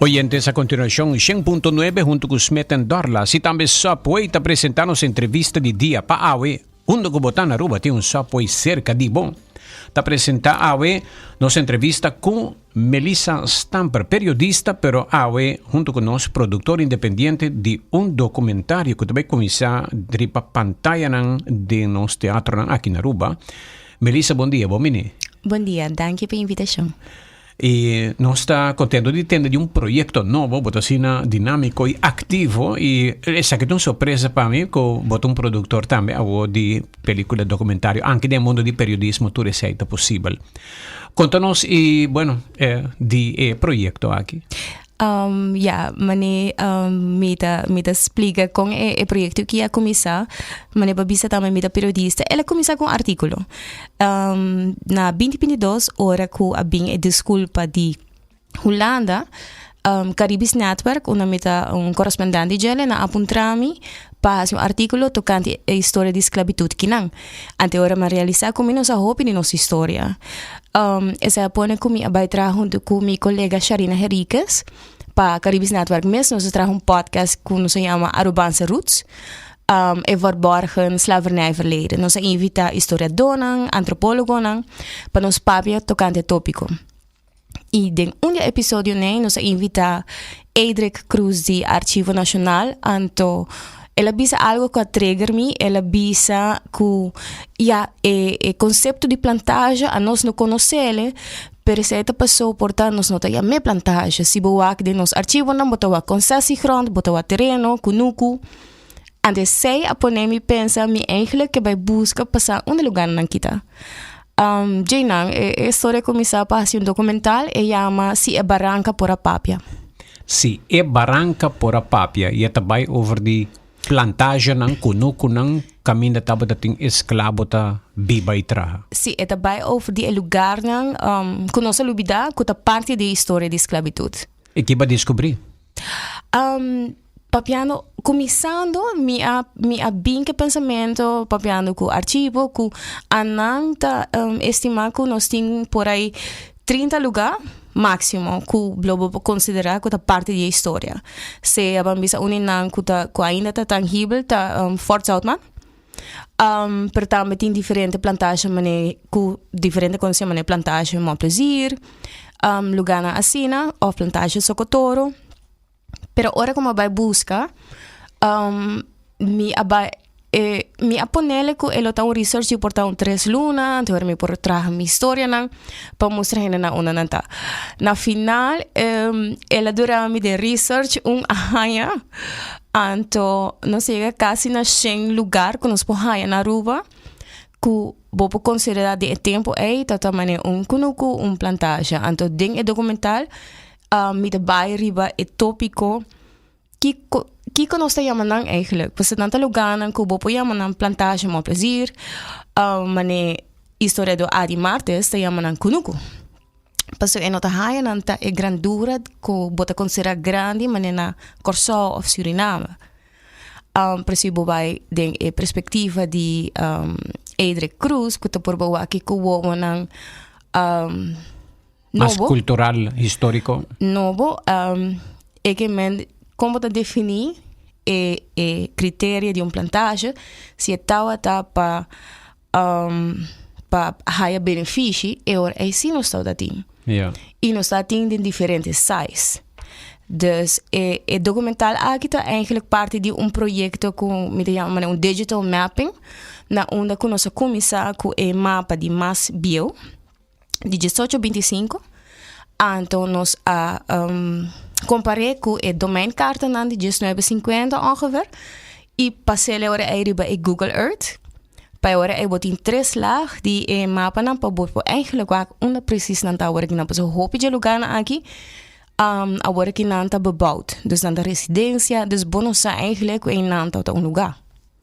Oyentes, a continuacion 100.9 hunto cu Smith and Dorlas y tambe Subway ta presenta nos entrevista di dia pa awe. Hunto cu bo ta na Aruba tin un Subway cerca di bo. Ta presenta awe nos entrevista cu Melissa Stamper, periodista pero awe hunto cu nos productor independiente di un documentario cu ta bay cuminsa riba pantayanan den nos teatronan aki na Aruba. Melissa, bon dia, bon bini. Bon dia, danki pa e invitacion. Y nos ta contento di tende di un proyecto nobo, bo ta asina dinamico y activo y esaki ta un sorpresa pa mi cu bo ta un productor tambe awo di pelicula documentario, anke den mundo di periodismo tur esey ta posibel. Conta nos y bueno di e proyecto aki. Ya, mane mi ta mi ta splika kon e e proyekto aki a kuminsá. Mane bo a bisa tambe mi ta periodista. El a kuminsá ku un artíkulo. Na binti binti dos ora ku a bin e diskulpa di Hulanda, Caribisch Netwerk, unda mi ta un korespondente djele, nan a puntra mi pa hasi un artíkulo tokante e historia di sklabitut kinan. Ante ora mi a realisá ku mi no sa hopi di nos historia. Esei a pone ku mi a bai traha huntu ku mi kolega Sharina Henriquez pa Caribisch Netwerk mes. Nos a traha un podcast ku nos a yama Arubaanse Roots, e verborgen slavernijverleden. Nos a invitá historiadónan, antropólogonan pa nos papia tokante e tópiko. I den un di e episodionan nos a invitá Edric Cruz di Archivo Nacional, anto el a bisa algo ku a trigger mi, el a bisa ku ya e e konsepto di plantage anos no konosele, pero esei ta pasó por ta nos no ta yam'é plantage. Si bo wak den nos archivonan bo ta wak konsesiegrond, bo ta wak tereno, kunuku. Anto esei a pone mi pensa mi eigenlijk ke bai buska pa sa unda lugarnan kita. Djeinan e e storia kuminsá pa hasi un dokumental e yama Si e baranka por a papia. Si e baranka por a papia i e ta bai over di plantagenan, kunukunan kaminda tabata tin esklabo ta biba i traha. Si e ta bai over di e lugarnan ku nos a lubidá ku ta parti di e historia di sklabitut. I ki bo a deskubrí? Papiando, kuminsando mi a mi a bin ku e pensamentu papiando ku archivo ku anan ta estimá ku nos tin por ahí 30 lugá máksimo ku lo bo por konsiderá ku ta parti di e historia. Sea ban bisa un di nan ku ta ku ainda ta tangibel ta Fort Zoutman. Pero tambe tin diferente plantasje manera ku diferente kondishon manera plantasje Mont Plaisir, lugánan asina òf plantasje Sokotoro. Pero ora ku mi a bai buska, mi a bai e mi a ponele ku e lo ta un research di por ta un tres luna, anto ora mi por traha mi historianan pa mustra hendenan unda nan ta. Na final el a dura mi den research un aña, anto nos a yega kasi na shen lugar ku nos por haña na Aruba ku bo por konsiderá den e tempu ei ta ta manera un kunuku, un plantasha. Anto den e dokumental Mi ta bai riba e tópiko kiko kiko nos ta yama nan eigenlijk? Pasobra nan ta lugánan ku bo por yama nan plantasje Mon Plaisir, manera historiadó Adi Martes ta yama nan kunuku. Pasobra e no ta haña nan ta e grandura ku bo ta konsiderá grandi manera na Kòrsou òf Suriname. Pero si bo bai den e perspektiva di Edric Croes ku ta purba wak kiko wowonan Mas cultural, historico. Nobo, e ke men kon bo ta definí e e criterio di un plantage si e tawata pa pa haya benefishi e ora ei si nos tawata tin. Ja. I nos ta tin den diferente size. Dus e e documental aki ta eigenlijk parti di un proyecto ku mi ta yama manera un digital mapping na unda ku nos a kuminsá ku e mapa di mas bieu. Di diesocho 25, anto nos a compar'é cu e domeinkaartennan di diesnuebe 50 ongeveer y pas'é ora ei riba e Google Earth. Pa e ora ei bo tin tres laag di e mapanan pa bo por eigenlijk wak unda precies nan ta awor aki nan. Pasobra hopi dje lugarnan aki awor aki nan ta bebouwd. Dus nan ta residencia, dus bo no sa eigenlijk cu einan ta un lugar.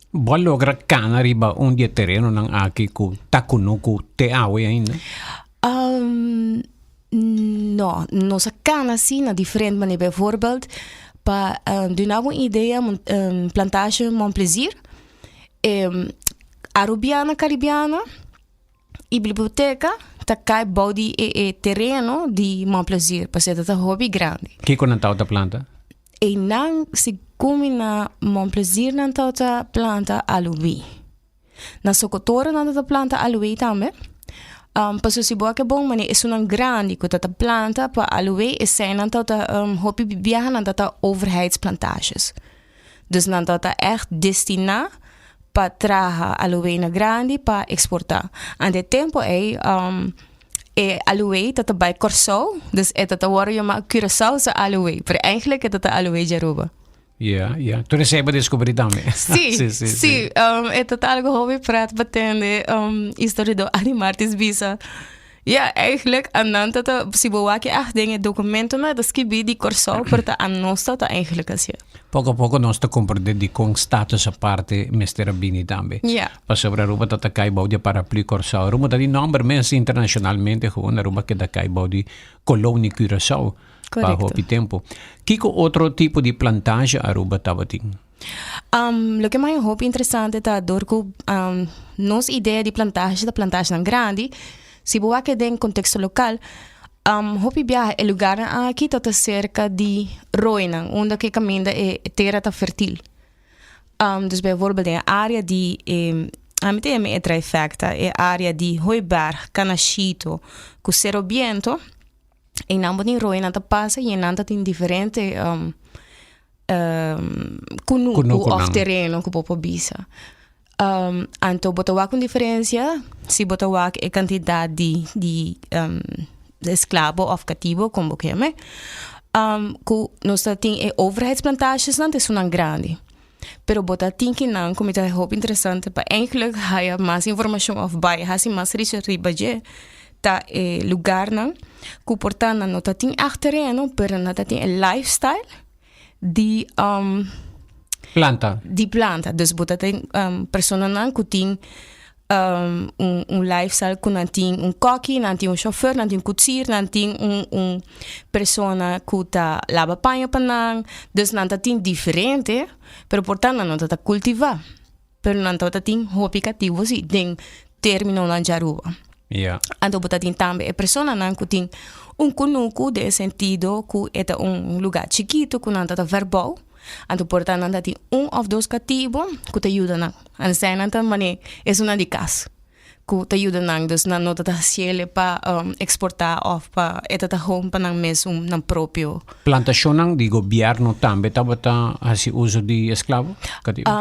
Bo a logra kana riba un di e terenonan aki ku ta kunuku te awe ainda? No, nos a kana si na diferente manera. Bijvoorbeeld, pa duna bo un idea, plantage Mon Plaisir, Arubiana Caribiana i biblioteka. ta kai bou di e e tereno di Mon Plaisir, pasobra ta hopi grandi. Kiko nan tawata planta? Einan si kumi na Mon Plaisir nan tawata planta alubi. Na Sokotoro nan ta planta aloe tambe. Um, paso si bo ke bon mane esunnan grandi ku ta ta planta pa aloe esei nan ta ta um, hopi biaha nan ta ta overheidsplantages. Dus nan ta ta echt destiná pa traha aloe na grandi pa eksportá. Ante tempo ei um, e aloe ta ta bai Kòrsou, dus e ta ta wòrdu yamá Curaçaose aloe, pero eigenlijk e ta ta aloe di Aruba. Ja, ja. Tur esei bo descubrí tambe. Sí, sí, sí. sí. Um, e ta algo hopi pret pa tende um, historiador Adi Martis bisa. Ja, eigenlijk, anan ta ta, si bo wak echt den e documentonan, ta skibí di Kòrsou, pero ta anos ta ta eigenlijk hasié. Poko a poko nos ta komprendé dikon status aparte mester a bini tambe. Ja. Pasobra Aruba ta ta kai bou di e paraplu Kòrsou. Aruba ta di nòmber mes internashonalmente, gewoon Aruba keda kai bou di kolonie Curaçao. Pa hopi tempu. Kiko otro tipo di plantage Aruba tabatin? Um, loke mas hopi interesante ta dor ku um, nos idea di plantage ta plantagenan grandi. Si bo wak den konteksto lokal, um, hopi biaha e lugarnan aki ta ta serka di rooinan, unda ke kaminda e tera ta fertil. Um, dus bijvoorbeeld den e area di e, ami ta yama e trifecta, e area di Hooiberg, Canashito, ku Cerro Biento, E nan bo tin rooi nan ta pasa y e nan ta tin diferente um, um, kunuku Kunukunan. of tereno ku bo por bisa. Um, anto bo ta wak un diferencia si bo ta wak e cantidad di, di um, esclavo of catibo, como bo ke yam'e. Um, ku nos ta tin e overheidsplantages nan ta esunnan grandi. Pero bo ta tin kinan ku mi ta hopi interesante pa eigenlijk haya mas informashon of bai hasi mas research riba dje ta e lugarnan ku por ta nan no ta tin ègt tereno pero nan ta tin e lifestyle di Planta. di planta. Dus bo ta tin personanan ku tin un un lifestyle ku nan tin un kòki, nan tin un shofèr, nan tin un kutsir, nan tin un un persona ku ta laba paña pa nan. Dus nan ta tin diferente, pero por ta nan no ta ta kultivá, pero nan tabata tin hopi katibu si den términonan dje Aruba. Ja. Anto bo ta tin tambe e personanan ku tin un kunuku den e sentido ku e ta un lugá chikitu ku nan ta ta verbou. Anto por ta nan ta tin un of dos katibu ku ta yuda nan. Ansei nan ta mane esunnan di kas ku ta yuda nan. Dus nan no ta ta hasiele pa eksportá of pa e ta ta home pa nan mes un nan propio. Plantashonnan di gobièrnu tambe tabata hasi uso di esklabo, katibu?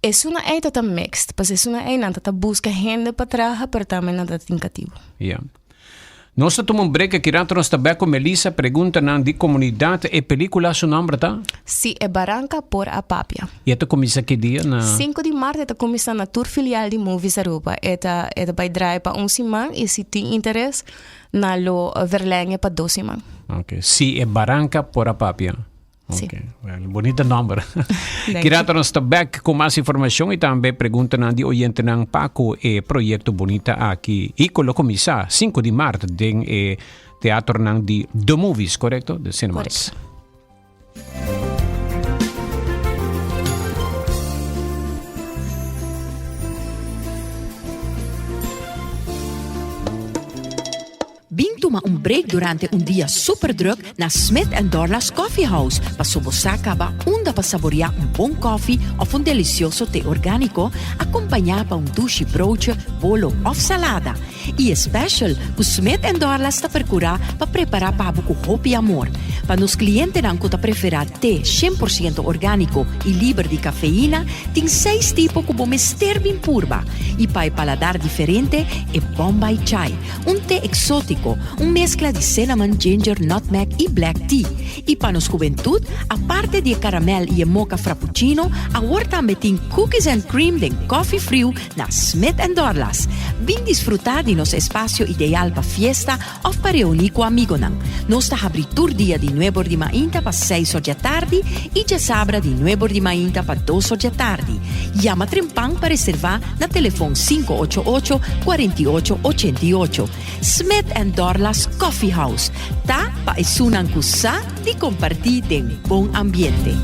Esunnan ei ta ta mixed, pasobra esunnan ei nan ta ta buska hende pa traha pero tambe nan ta tin katibu. Ya. Nos ta tuma un break aki rato nos ta bek ku Melissa preguntanan di komunidat. E pelikula su nomber ta? Si e baranka por a papia. I e ta kuminsá ki dia na? Sinku di mart e ta kuminsá na tur filial di Movies Aruba. E ta e ta bai draai pa un siman i si tin interes nan lo verlenge pa dos siman. Ok. Si e baranka por a papia. Sí. Ok, well, bonita nomber. Dank Kirato nos ta back ku mas informashon i tambe preguntanan di oyentenan pa ku e proyekto bonita aki i ku lo kuminsá 5 di mart den e teatronan di The Movies, korekto? The Cinemas. Korekto. Bin tuma un break durante un dia super druk na Smith and Dorlas Coffee House paso bo sa caba unda pa saborea un bon koffie of un delicioso te organico acompaña pa un dushi broodje, bolo of salada. Y e special cu Smith and Dorlas ta percura pa prepara pa bo cu hopi amor. Pa nos clientenan cu ta prefera te 100% organico y liber di cafeína, tin seis tipo cu bo mester bin purba. Y pa e paladar diferente, e Bombay Chai. Un te exótico, un mezcla di cinnamon, ginger, nutmeg y black tea. Y pa nos hubentud, aparte di e caramel y e mocha frappuccino, awor tambe tin cookies and cream den coffee friu na Smith and Dorlas. Bin disfruta di nos espacio ideal pa fiesta of pa reuni cu amigonan. Nos ta habri tur dia di nuebor di mainta pa seis or djatardi y djasabra di nuebor di mainta pa dos or djatardi. Yama trempan pa reserva na telefon 588 48 88. Smith and Dorlas Coffee House ta pa esunnan ku sa di kompartí den bon ambiente.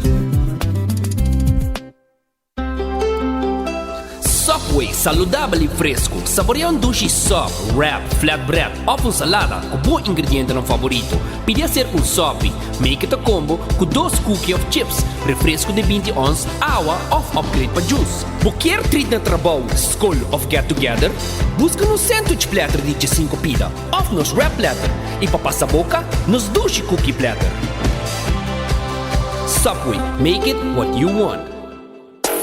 Subway, saludabel y fresco. Saborea un dushi sub, wrap, flatbread of un salada cu bo ingredientenan favorito. Pidi acerca un sopi, make it a combo cu dos cookie of chips, refresco di binti ons, awa of upgrade pa juice. Bo kier treat na trabou, scol of get together? Busca nos sandwich platter di diesinco pida of nos wrap platter y pa pasa boca, nos dushi cookie platter. Subway, make it what you want.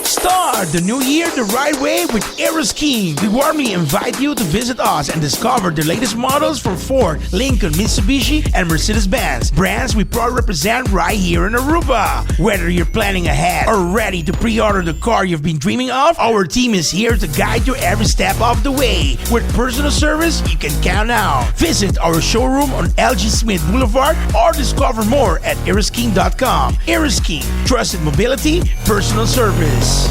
Start the new year the right way with Aeroskin. We warmly invite you to visit us and discover the latest models from Ford, Lincoln, Mitsubishi, and Mercedes-Benz, brands we proudly represent right here in Aruba. Whether you're planning ahead or ready to pre-order the car you've been dreaming of, our team is here to guide you every step of the way. With personal service you can count on. Visit our showroom on LG Smith Boulevard or discover more at erosking.com. Erosking, trusted mobility, personal service.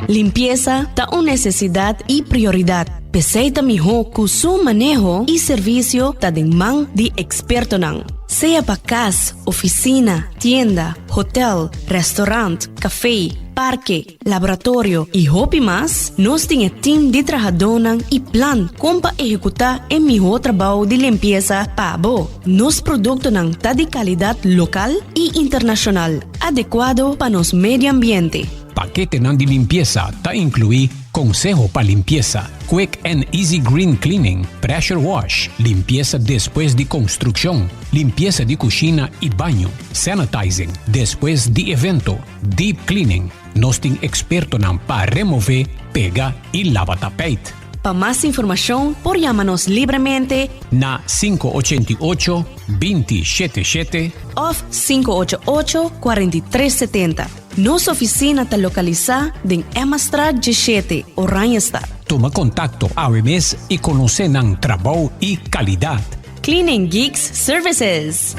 Limpiesa ta un necesidad y prioridad. P'esey ta miho cu su maneho y servicio ta den man di expertonan. Sea pa cas, oficina, tienda, hotel, restaurant, café, parke, laboratorio y hopi mas, nos tin e team di trahadónan y plan con pa ehecuta e miho trabao di limpiesa pa bo. Nos productonan ta di calidad local y internacional, adecuado pa nos medio ambiente. Paketenan di limpiesa ta inclui conseho pa limpiesa, quick and easy green cleaning, pressure wash, limpiesa despues di construccion, limpiesa di cushina y baño, sanitizing despues di evento, Deep Cleaning, Nos tin ekspertonan pa remové, pega i laba tapijt. Pa mas informashon por yama nos libremente. Na 588, 20 shete shete. Òf 588, 43 setenta. Nos ofisina ta lokalisá den Emmastraat 17, Oranjestad. Tuma kontakto awe mes i konosé nan trabou i kalidat. Cleaning Geeks Services.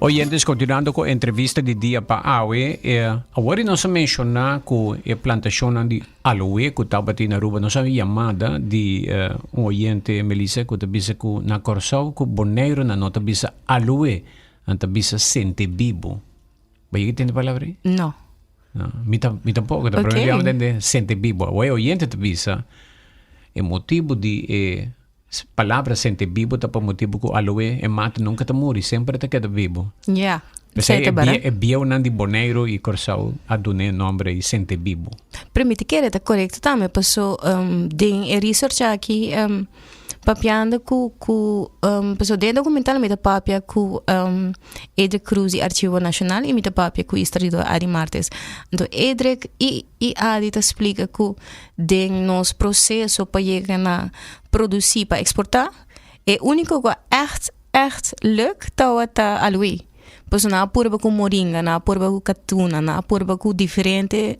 Oyentes, continuando cu entrevista di dia pa awe, eh, awor nos a menciona cu e plantacionnan di Aloe ku tabata in Aruba. Nos a yamada di un oyente Melissa ku ta bisa ku na Kòrsou ku Boneiru nan no ta bisa aloe, nan ta bisa sente bibu. Bo yega tende palabra ei? No. No, mi ta mi tampoko, ta prome biaha mi tende sente bibu. Awor e oyente ta bisa e motibu di e palabra sente bibu ta pa motibu ku aloe e mata nunka ta muri, semper e ta keda bibu. Ya. P'esei e bie e bieunan di Boneiru i Kòrsou a dun'é e nòmber ei Sente Bibu. Pero mi ta kere ta korekto tambe paso den e research aki papiando ku ku paso den e dokumental mi ta papia ku Edric Cruz di Archivo Nashonal i mi ta papia ku historiador Adi Martes. Anto Edric i i Adi ta splika ku den nos proseso pa yega na produsí pa eksportá e úniko ku a ègt Echt luk tawata alwi. Pasobra nan a purba ku moringa, nan a purba ku katuna, nan a purba ku diferente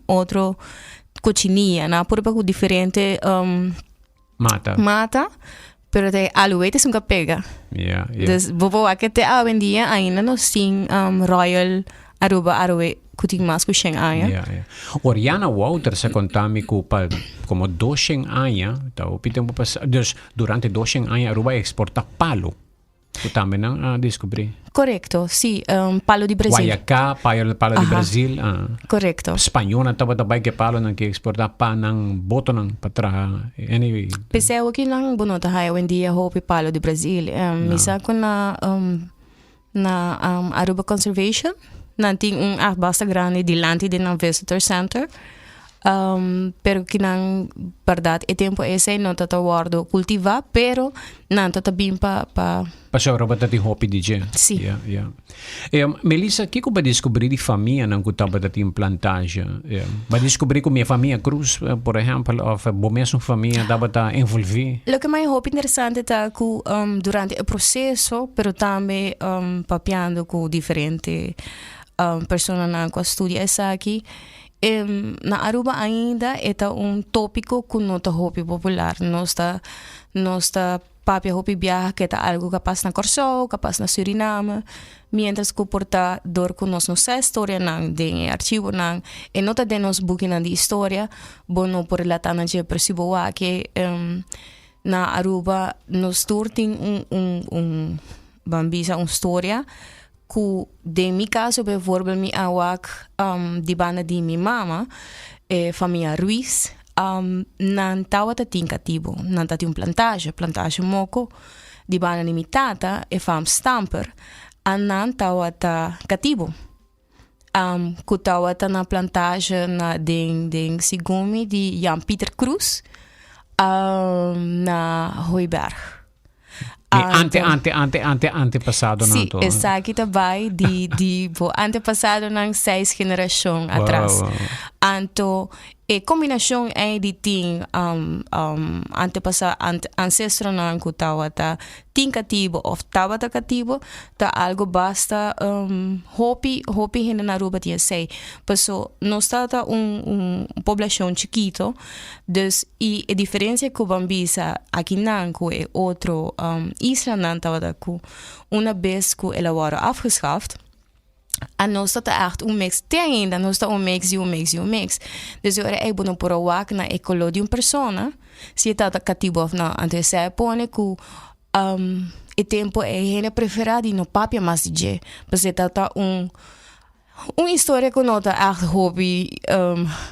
otro kochinilla, nan a purba ku diferente Mata. mata, pero ta e alwi ta esun ku a pega. Ja, ja. Dus bo por wak te awendia ainda nos tin Royal Aruba Aroe ku tin mas ku shen aña. Ja, ja. Oriana Wouters a konta mi ku pa komo doshen aña, ta hopi tempu pasa, dus durante doshen aña Aruba a eksporta palo, ku tambe nan a deskubrí. Korekto, si, palo di Brazil. Guayaká, palo, palo di Brazil. Ah. Korekto. Spañónan tabata bai ku e palonan ke eksportá pa nan botonan pa traha. Anyway. P'esei awor kinan bo no ta haya awendia hopi palo di Brazil. Mi sa ku na Na Aruba Conservation nan tin un art basta grandi dilanti di nan visitor center. Pero kinan berdad e tempo esei no ta ta wordo cultiva pero nan ta ta bin pa pa. Pasobra bo ta tin hopi di dje. Si. Ya, ya. Melissa, kiko bo a descubri di famianan ku tabata tin plantage? Bo a descubri ku mi famia Cruz, por ehempel, of bo mesun famia tabata envolvi? Loke mas hopi interesante ta ku durante e proseso, pero tambe papiando ku diferente personanan ku a studia esaki. Na Aruba ainda e ta un tópiko ku no ta hopi popular. Nos ta nos ta papia hopi biaha ke ta algu ku a pasa na Kòrsou, ku a pasa na Suriname, miéntras ku por ta dor ku nos no sa e storianan den e archivonan, e no ta den nos bukinan di historia, bo no por relatá nan dje. Pero si bo wak e na Aruba nos tur tin un un un ban bisa un storia Ku den mi kaso bijvoorbeeld mi a wak di banda di mi mama, e famia Ruiz, nan tawata tin katibu, nan ta tin un plantage, plantage Moko. Di banda di mi tata, e fam Stamper, a nan tawata katibu. Ku tawata na plantage na den den segun mi di Jan Pieter Kroes na Hooiberg. Mi ante ante ante ante antepasadonan Sí, to. esaki ta bai di di bo antepasadonan seis generashon atras. Wow. Anto e kombinashon ei di tin um, um, antepasa ante ancestronan ku tabata tin katibu òf tabata katibu ta algu basta um, hopi hopi hende na Aruba tin esei. Paso nos tabata un un poblashon chikito. Dus i e diferencia cu ban bisa akinan cu e otro islanan tabata cu una bes cu el a worde afgeschaft, a nos ta ta echt un mix, te ainda nos ta un mix di un mix di un mix. Dus e ora ey bo no por a wak na e color di un persona si e tabata catibo of no. Anto esey a pone cu e tempo ey hende a prefera di no papia mas di dje, pasobra e tabata un. Un historia ku no ta ègt hopi,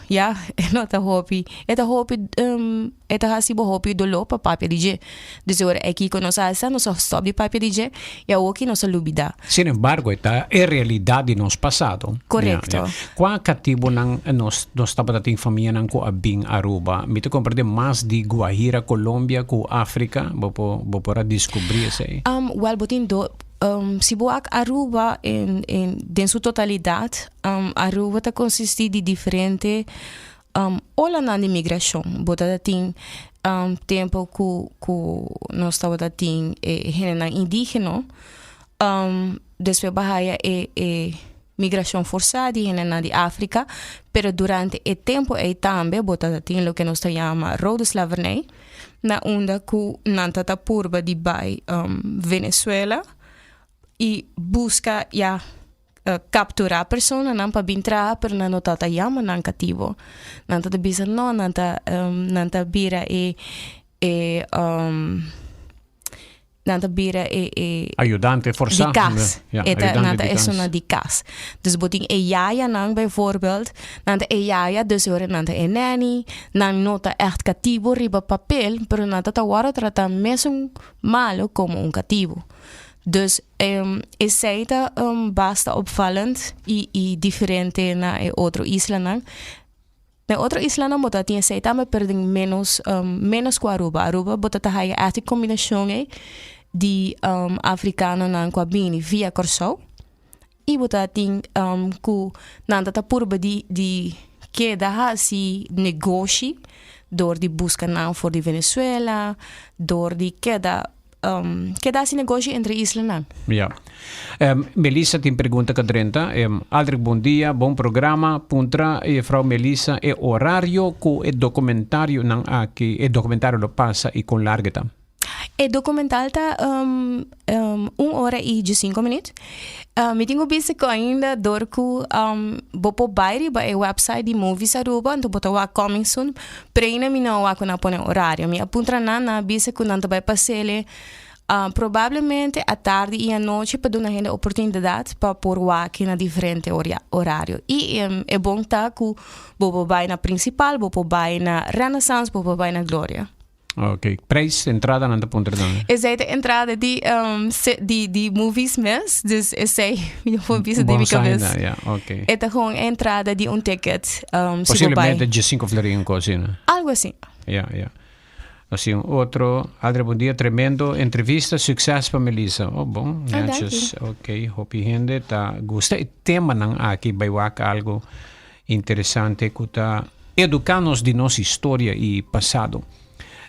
ya, e no ta hopi, e ta hopi, e ta hasi bo hopi doló pa papia di dje. Dus e ora ei kiko nos a hasi, nos a stòp di papia di dje i awoki nos a lubidá. Sin embargo, e ta e realidat di nos pasado. Korekto. Ya, ya. Kua katibunan nos nos tabata tin famianan ku a bin Aruba? Mi ta komprendé mas di Guajira, Colombia ku Afrika. Bo por bo por a diskubrí esei? Wèl, bo tin do. Si bo wak Aruba en en den su totalidad, Aruba ta consisti di diferente olanan di migracion. Bo ta tin tempo cu cu nos tabata tin e hendenan indigeno, despues bo a haya e e migracion forsa di hendenan di Africa, pero durante e tempo ey tambe bo ta tin loke nos ta yama rode slavernij. Na unda ku nan ta ta purba di bai Venezuela i buska ya kapturá personanan pa bin traha pero nan no ta ta yama nan katibo. Nan ta ta bisa no nan ta nan ta bira e e Nan ta bira e e Ayudante forsá. Di kas. Ja, E ta, ayudante nan ta di kas. esunnan di kas. Dus bo tin e yayanan bijvoorbeeld, nan ta e yaya, dus e ora nan ta e nanny, nan no ta ègt katibu riba papel, pero nan ta ta wòrdu tratá mesun malo komo un katibu. Dus esei ta basta opvallend i i diferente na e otro islanan. Den otro islanan bo ta tin esei tambe pero den menos menos ku Aruba. Aruba bo ta ta haya ègt e kombinashon ei di afrikanonan ku a bini via Kòrsou i bo ta tin ku nan ta ta purba di di keda hasi negoshi dor di buska nan for di Venezuela dor di keda Keda hasi negoshi entre islanan. Ja. Melissa tin pregunta ka drenta. Aldrich bon dia, bon programa. Puntra juffrouw Melissa e orario ku e dokumentarionan aki, e dokumentario lo pasa i kon largu e ta. E dokumental ta un ora i diesinko minuut. Mi tin ku bisa ku ainda dor ku bo por bai riba e website di Movies Aruba anto bo ta wak coming soon pero ainda mi no a wak ku nan a pone orario. Mi a puntra nan, nan a bisa ku nan ta bai pas'el probablemente atardi i anochi pa duna hende oportunidat pa por wak na diferente orario. I e bon ta ku bo por bai na Principal, bo por bai na Renaissance, bo por bai na Gloria. Ok, prijs, entrada nan ta puntra tambe. Esei ta entrada di, um, se, di, di movies mes, dus esei mi no por bisa di mi cabes. Ja, ok. E ta gewoon entrada di un ticket. Um, si bo Posiblemente bai. 15 florin un cosa asina. Algo así. Ja, ja. Así un otro. Adri, bon dia, tremendo entrevista, succes pa Melissa. Oh, bon, Ah, netjes. Ok, hopi hende ta gusta e temanan aki bai wak algo Interesante cu ta educa nos di nos historia y pasado.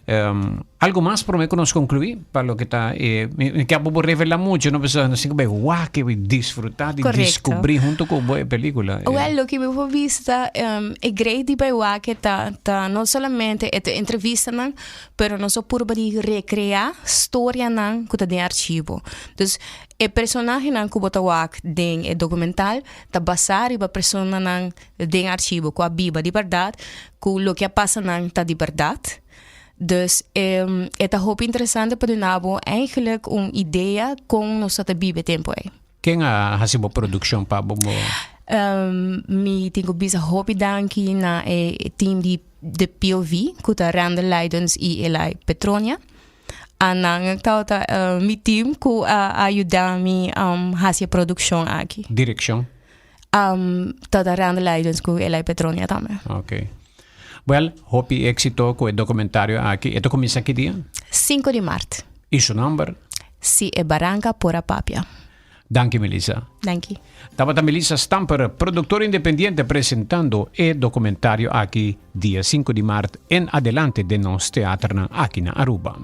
Algo mas prome ku nos konkluí pa loke ta e mi ke bo revela mucho no pasobra nos tin ku bai wak i disfruta di deskubrí huntu ku bo e pelikula. Wèl loke mi por bisa e great di bai wak ta ta no solamente e entrevistanan pero nos a purba di rekreá storianan ku ta den archivo. Dus e personahenan ku bo ta wak den e dokumental ta basá riba personanan den archivo ku a biba di bèrdat, ku loke a pasa nan ta di bèrdat. Dus e ta hopi interesante pa duna bo eigenlijk un idea kon nos ta biba e tempu ei. Ken a hasi bo produkshon pa bo? Mi tin ku bisa hopi danki na e team di The POV ku ta Randall Luidens i Eli Petronia. Anan tabata mi team ku a yuda mi hasi e produkshon aki. Direkshon? Tabata Randall Luidens ku Eli Petronia tambe. Ok. Well, hopi éxito ku e dokumentario aki. E ta kuminsá ki dia? 5 di mart. I su nòmber? Si e baranka por a papia. Danki Melissa. Danki. Tabata Melissa Stamper, productora independiente presentando e documentario aki dia 5 di maart en adelante den nos teaternan aki na Aruba.